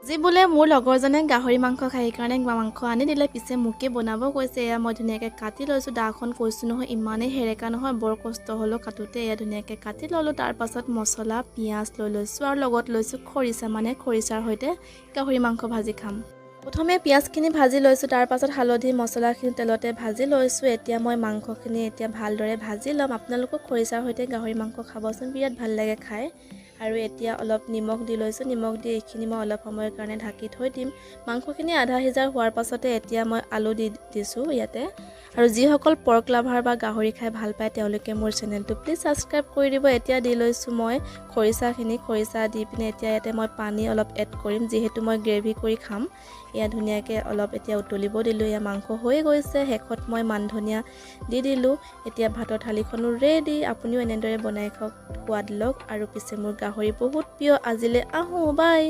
আজি বোলে মোৰ লগৰজনে গাহৰি মাংস খাই, সেইকাৰণে মাংস আনি দিলে। পিছে মোকে বনাব কৈছে। এয়া মই ধুনীয়াকৈ কাটি লৈছোঁ। দাখন কৈছোঁ নহয়, ইমানেই সেৰেকা নহয়, বৰ কষ্ট হ'লেও কাটোতে। এয়া ধুনীয়াকৈ কাটি ল'লোঁ। তাৰপাছত মছলা, পিঁয়াজ লৈ লৈছোঁ আৰু লগত লৈছোঁ খৰিচা, মানে খৰিচাৰ সৈতে গাহৰি মাংস ভাজি খাম। প্ৰথমে পিঁয়াজখিনি ভাজি লৈছোঁ, তাৰপাছত হালধি, মছলাখিনি তেলতে ভাজি লৈছোঁ। এতিয়া মই মাংসখিনি এতিয়া ভালদৰে ভাজি ল'ম। আপোনালোকক খৰিচাৰ সৈতে গাহৰি মাংস খাবচোন, বিৰাট ভাল লাগে খাই। আৰু এতিয়া অলপ নিমখ দি লৈছোঁ। নিমখ দি এইখিনি মই অলপ সময়ৰ কাৰণে ঢাকি থৈ দিম। মাংসখিনি আধা সিজা হোৱাৰ পাছতে এতিয়া মই আলু দি দিছোঁ ইয়াতে। আৰু যিসকল পৰ্ক লাভাৰ বা গাহৰি খাই ভাল পায়, তেওঁলোকে মোৰ চেনেলটো প্লিজ ছাবস্ক্ৰাইব কৰি দিব। এতিয়া দি লৈছোঁ মই খৰিচাখিনি। খৰিচা দি পিনে এতিয়া ইয়াতে মই পানী অলপ এড কৰিম, যিহেতু মই গ্ৰেভি কৰি খাম। এয়া ধুনীয়াকৈ অলপ এতিয়া উতলিব দিলোঁ। এয়া মাংস হৈ গৈছে। শেষত মই মান ধনিয়া দি দিলোঁ। এতিয়া ভাতৰ থালিখনো ৰেডি। আপুনিও এনেদৰে বনাই খাওক, সোৱাদ লওক। আৰু পিছে মোৰ গাহৰি বহুত প্ৰিয়। আজিলৈ আহোঁ, বাই।